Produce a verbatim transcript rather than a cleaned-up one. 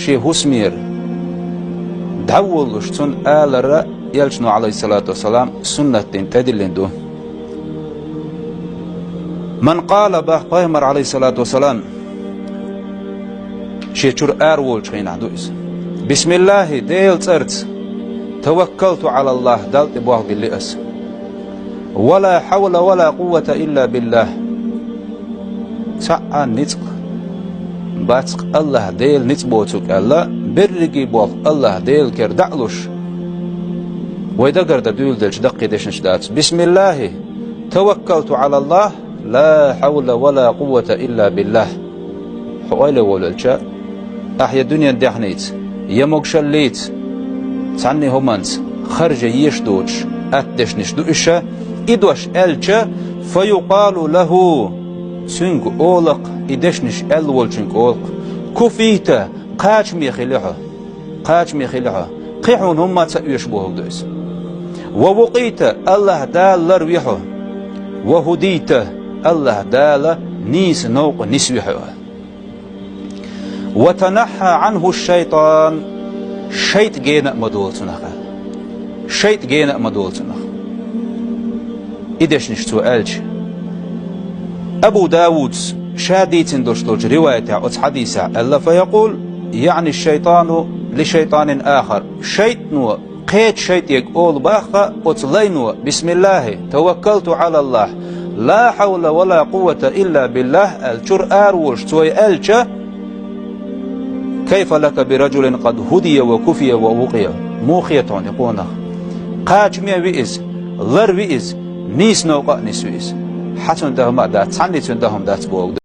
шен хӀусамера дӀаволалуш цунна алар а Элчано, Ӏалайхиссалату вассалам, суннат дина тӀедиллина ду. «Ман къала», бах пайхамар, Ӏалайхиссалату вассалам, шен чура араволучу хенахь ду иза: «Бисмиллахи», Делан цӀарца, «таваккалту Ӏалаллах», Далла тӀе болх биллина ас. «Ва ла хьавла ва ла къуввата илла биллах». Цхьа а ницкъ бац-кх АллахӀ Делан ницкъ боцург аьлла, берриге болх АллахӀ Делан кара дӀа а луш, вай дагара дан дуьйладелча даккхий дешнаш дац. «Бисмиллахи таваккалту Ӏалаллах, ла хьавла ва ла къуввата илла биллах». Хьо ойла волавелча, ахь я дуьненан даьхница, я могушаллица, цхьанне хӀуманца харжа езаш доцуш атта дешнаш ду уьш, и дош аьлча, «фа юкъалу лаху», цуьнга олу-кх, и дешнаш аьлла волчуьнга олу-кх: «Куфийта», кхачаме хили хьо, кхачаме хили хьо, кхин хьуна хӀумма а ца оьшу бохург ду иза. «Ва вукъийта», АллахӀ Дала ларви хьо, «ва хӀудийта», АллахӀ Дала нийса новкъа нисви хьо. «Ва танахьа Ӏанху шайтан», шайтӀа гена а ма долу цунах. ШайтӀа гена а ма долу цунах. И дешнаш цо аьлча, Абу Давуда ша дийцина долуш долчу риваятехь оцу хьадисехь аьлла: «Фа якъул, яъни шайтану ли шайтанин ахар». ШайтӀано кхечу шайтӀега олу боху оцу лайно: «Бисмиллахи таваккалту Ӏалаллах, ла хьавла ва ла къуввата илла биллах», аьлла, чуьра араволуш цо и аьлча: «Кайфа лака би раджулин къад хӀудия ва куфия ва вукъия». Муха хета хьуна и къонах? Кхачаме ви иза, ларви иза, нийса новкъа а нисви иза. Хьан цуьнан дан хӀума а дац, цхьанний цуьнан дан хӀума дац бохург ду.